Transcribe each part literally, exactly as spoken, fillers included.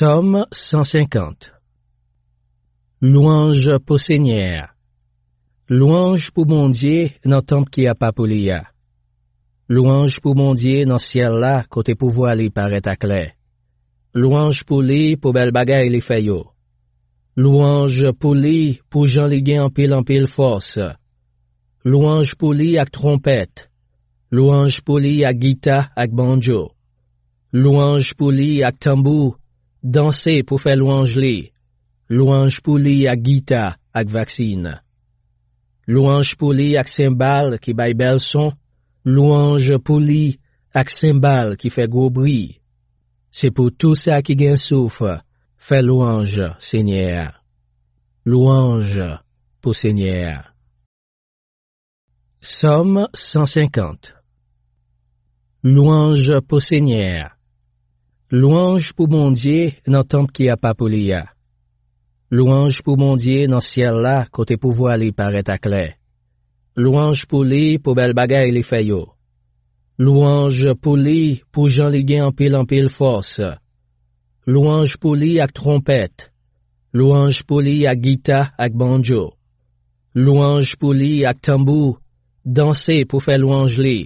Sòm san senkant. Lwanj pou Senyè a. Lwanj pou Bondye nan tanp ki apa pou li a. Lwanj pou Bondye nan syèl la kote pouvwa li parèt aklè. Lwanj pou li pou bèl bagay li fè yo. Lwanj pou li pou jan li gen anpil anpil fòs. Lwanj pou li ak twonpèt. Lwanj pou li ak gita ak bandjo. Lwanj pou li ak tanbou, danse pou fè lwanj li. Lwanj pou li ak gita ak vaksin. Lwanj pou li ak senbal ki bay bèl son. Lwanj pou li ak senbal ki fè gwo bri. Se pou tou sa ki gen souf, fè lwanj Senyè a. Lwanj pou Senyè a. Sòm san senkant. Lwanj pou Senyè a. Lwanj pou Bondye nan tanp ki apa pou li a. Lwanj pou Bondye nan syèl la kote pouvwa li parèt aklè. Lwanj pou li pou bèl bagay li fè yo. Lwanj pou li pou jan li gen anpil anpil fòs. Lwanj pou li ak twonpèt. Lwanj pou li ak gita ak bandjo. Lwanj pou li ak tanbou, danse pou fè lwanj li.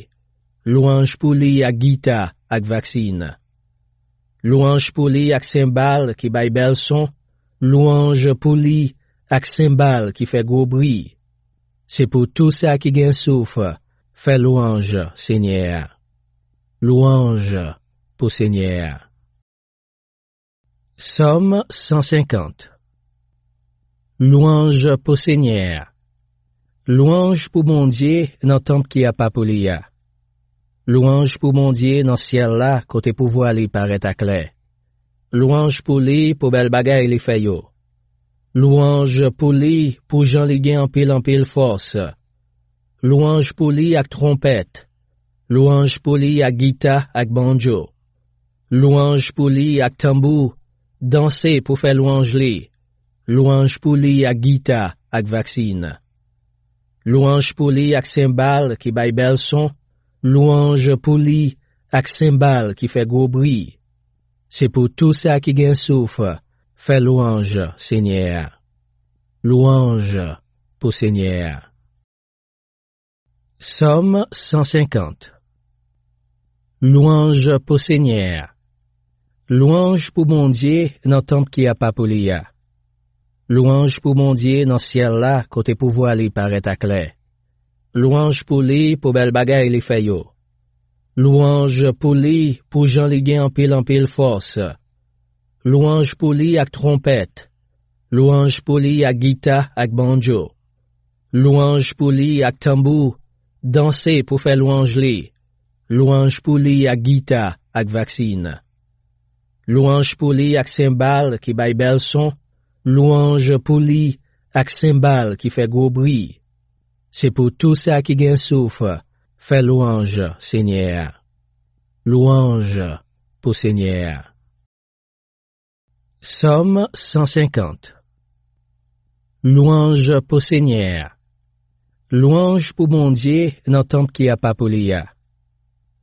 Lwanj pou li ak gita ak vaksin. Lwanj pou li ak senbal ki bay bèl son. Lwanj pou li ak senbal ki fè gwo bri. Se pou tou sa ki gen souf, fè lwanj Senyè a. Lwanj pou Senyè a. Sòm san senkant. Lwanj pou Senyè a. Lwanj pou Bondye nan tanp ki apa pou li a. Lwanj pou Bondye nan syèl la kote pouvwa li parèt aklè. Lwanj pou li pou bèl bagay li fè yo. Lwanj pou li pou jan li gen anpil anpil fòs. Lwanj pou li ak twonpèt. Lwanj pou li ak gita ak bandjo. Lwanj pou li ak tanbou, danse pou fè lwanj li. Lwanj pou li ak gita ak vaksin. Lwanj pou li ak senbal ki bay bèl son. Lwanj pou li ak senbal ki fè gwo bri. Se pou tou sa ki gen souf, fè lwanj Senyè a. Lwanj pou Senyè a. Sòm san senkant. Lwanj pou Senyè a. Lwanj pou Bondye nan tanp ki apa pou li a. Lwanj pou Bondye nan syèl la kote pouvwa li parèt aklè. Lwanj pou li pou bèl bagay li fè yo. Lwanj pou li pou jan li gen anpil anpil fòs. Lwanj pou li ak twonpèt. Lwanj pou li ak gita ak bandjo. Lwanj pou li ak tanbou, danse pou fè lwanj li. Lwanj pou li ak gita ak vaksin. Lwanj pou li ak senbal ki bay bèl son. Lwanj pou li ak senbal ki fè gwo bri. Se pou tou sa ki gen souf, fè lwanj Senyè a. Lwanj pou Senyè a. Sòm san senkant. Lwanj pou Senyè a. Lwanj pou Bondye nan tanp ki apa pou li a.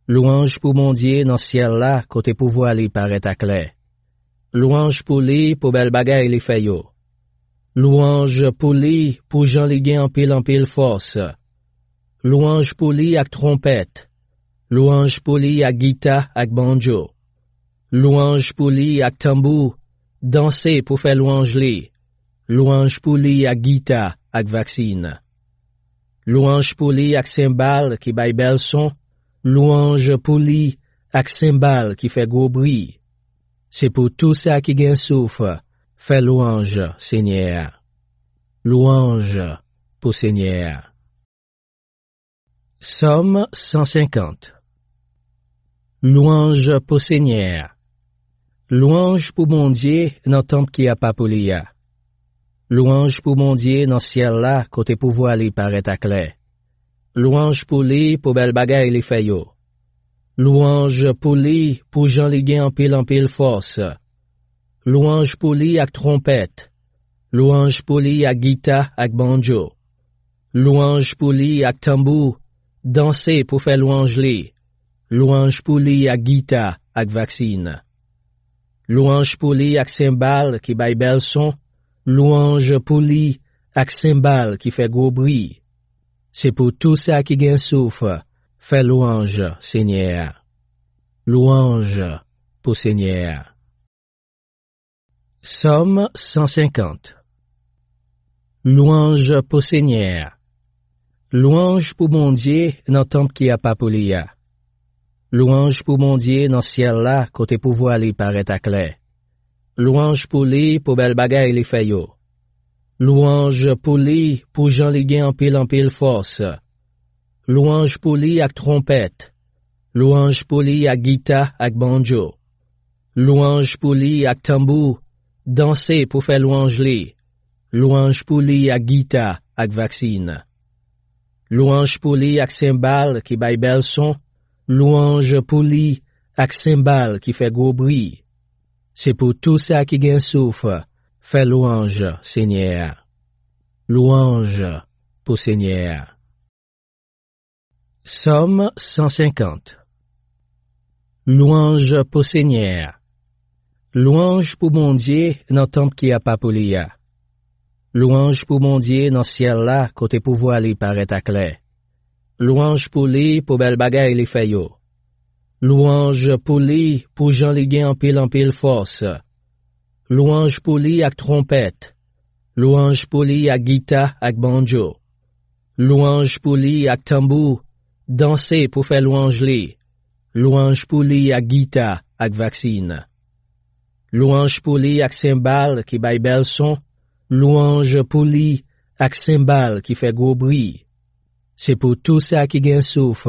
Lwanj pou Bondye nan syèl la kote pouvwa li parèt aklè. Lwanj pou li pou bèl bagay li fè yo. Lwanj pou li pou jan li gen anpil anpil fòs. Lwanj pou li ak twonpèt. Lwanj pou li ak gita ak bandjo. Lwanj pou li ak tanbou, danse pou fè lwanj li. Lwanj pou li ak gita ak vaksin. Lwanj pou li ak senbal ki bay bèl son. Lwanj pou li ak senbal ki fè gwo bri. Se pou tou sa ki gen souf, fè lwanj Senyè a. Lwanj pou Senyè a. Sòm san senkant. Lwanj pou Senyè a. Lwanj pou Bondye nan tanp ki apa pou li a. Lwanj pou Bondye nan syèl la kote pouvwa li parèt aklè. Lwanj pou li pou bèl bagay li fè yo. Lwanj pou li pou jan li gen anpil anpil fòs. Lwanj pou li ak twonpèt. Lwanj pou li ak gita ak bandjo. Lwanj pou li ak tanbou, danse pou fè lwanj li. Lwanj pou li ak gita ak vaksin. Lwanj pou li ak senbal ki bay bèl son, lwanj pou li ak senbal ki fè gwo bri. Se pou tou sa ki gen souf, fè lwanj Senyè a. Lwanj pou Senyè a. Sòm san senkant. Lwanj pou Senyè a. Lwanj pou Bondye nan tanp ki apa pou li a. Lwanj pou Bondye nan syèl la kote pouvwa li parèt aklè. Lwanj pou li pou bèl bagay li fè yo. Lwanj pou li pou jan li gen anpil anpil fòs. Lwanj pou li ak twonpèt. Lwanj pou li ak gita ak bandjo. Lwanj pou li ak tanbou, danse pou fè lwanj li. Lwanj pou li ak gita ak vaksin. Lwanj pou li ak senbal ki bay bèl son, lwanj pou li ak senbal ki fè gwo bri. Se pou tou sa ki gen souf, fè lwanj Senyè a. Lwanj pou Senyè a. Sòm san senkant. Lwanj pou Senyè a. Lwanj pou Bondye nan tanp ki apa pou li a. Lwanj pou Bondye nan syèl la kote pouvwa li parèt aklè. Lwanj pou li pou bèl bagay li fè yo. Lwanj pou li pou jan li gen anpil anpil fòs. Lwanj pou li ak twonpèt. Lwanj pou li ak gita ak bandjo. Lwanj pou li ak tanbou, danse pou fè lwanj li. Lwanj pou li ak gita ak vaksin. Lwanj pou li ak senbal ki bay bèl son. Lwanj pou li ak senbal ki fè gwo bri. Se pou tou sa ki gen souf,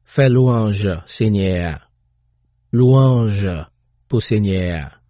fè lwanj Senyè a. Lwanj pou Senyè a.